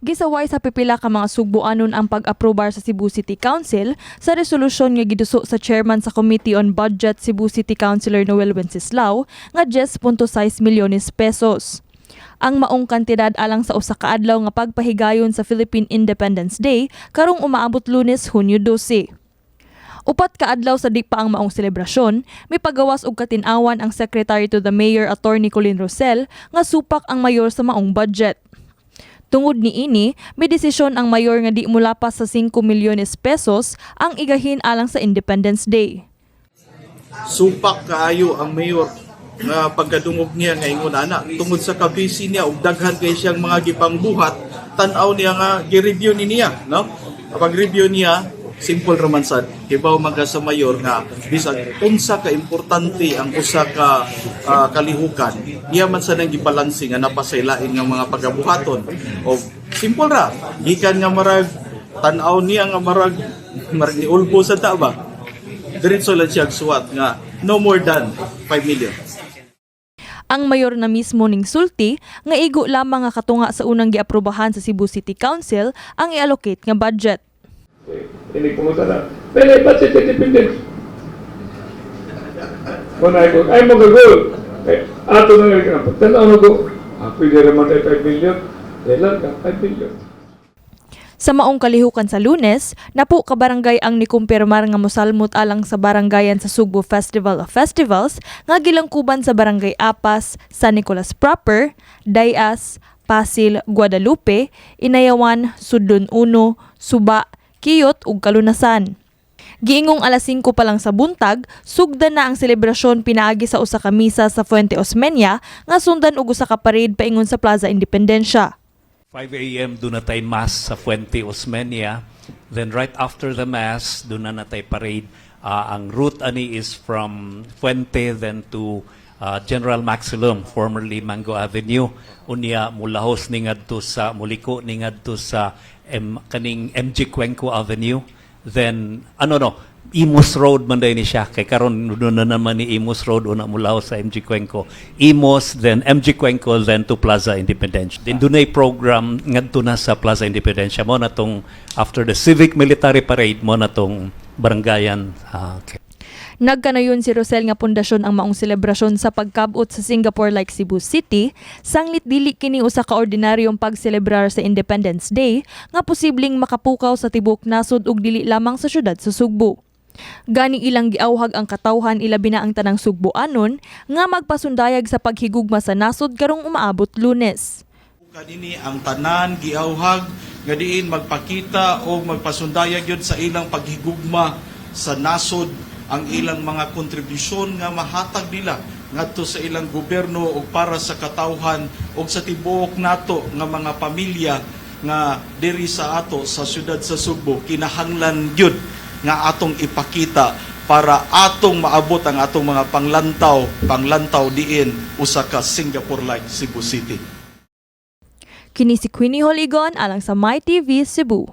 Gisaway sa pipila ka mga Sugboanon ang pag-aprobar sa Cebu City Council sa resolusyon nga giduso sa chairman sa Committee on Budget, Cebu City Councilor Noel Wenceslao, nga 10.6 milyones pesos. Ang maong kantidad alang sa usa ka adlaw nga pagpahigayon sa Philippine Independence Day karong umaabot Lunes, Hunyo 12. 4 ka adlaw sa di pa ang maong selebrasyon, may pagawas og katin-awan ang Secretary to the Mayor, Attorney Colin Rosell, nga supak ang mayor sa maong budget. Tungod niini, may desisyon ang mayor nga di mulapas sa 5 milyones pesos ang igahin alang sa Independence Day. Supak kaayo ang mayor nga pagkadungog niya nga ingon ana tungod sa kabisi niya ug daghan kay siyang mga gipangbuhat. Tan-aw niya nga gi-review ni niya, no? Pag review niya, simple raman sad, kibaw man ka sa mayor nga bisag unsa ka importante ang usa ka kalihukan, iya man sa nang gibalanse nga napasaylain nga mga pagabuhaton. O simple ra, gikan nga marag tan-aw niya nga marag niulbo sa ta ba, diretso lang siya suwat nga no more than 5 million. Ang mayor na mismo ning sulti nga igo lamang nga katunga sa unang giaprobahan sa Cebu City Council ang i-allocate nga budget. Hindi pumunta na. Pero budget independence. Kung ay ko, ay mo gagol. Eh, ato na nga, pagtanaw na ko, pwede naman tayo 5 million. Dahil ka, 5 million. Sa maong kalihukan sa Lunes, napo ka barangay ang nikumpirmar nga mosalmot alang sa baranggayan sa Sugbo Festival of Festivals nga gilangkuban sa Barangay Apas, San Nicolas Proper, Dayas, Pasil, Guadalupe, Inayawan, Sudlon 1, Suba, Kiyot ug Kalunasan. Giingong alas 5 pa lang sa buntag, sugdan na ang selebrasyon pinaagi sa usa ka misa sa Fuente Osmeña nga sundan og usa ka parade paingon sa Plaza Independencia. 5 a.m. Doon na tayo mass sa Fuente Osmeña. Then right after the mass, doon na natay parade. Ang route ani is from Fuente then to General Maxilom, formerly Mango Avenue. Unya mulahos ni ngadto sa muliko ni ngadto sa kaning MG Cuenco Avenue. Then ano, no, Imus Road man day ni siya kay karon doon na naman ni Imus Road, una mulahos sa MG Cuenco. Imus, then MG Cuenco, then to Plaza Independencia. Then dunay program ngadto na sa Plaza Independencia mo na tong after the civic military parade mo na tong baranggayan. Okay. Nagkanayon si Rosell nga pundasyon ang maong selebrasyon sa pagkabot sa Singapore-like Cebu City, sanglit dili kini usa ka ordinaryong pagselebrar sa Independence Day nga posibleng makapukaw sa tibok nasod ug dili lamang sa syudad sa Sugbo. Gani ilang giawhag ang katawhan, ilabi na ang tanang Sugboanon, nga magpasundayag sa paghigugma sa nasod karong umaabot Lunes. Kanini ang tanan giawhag nga diin magpakita o magpasundayag yun sa ilang paghigugma sa nasod, ang ilang mga kontribusyon nga mahatag nila ngadto sa ilang gobyerno ug para sa katawhan ug sa tibuok nato nga mga pamilya nga diri sa ato sa syudad sa Sugbo. Kinahanglan gyud nga atong ipakita para atong maabot ang atong mga panglantaw diin usa ka Singapore-like Cebu City. Kini si Queenie Holigon alang sa MyTV Cebu.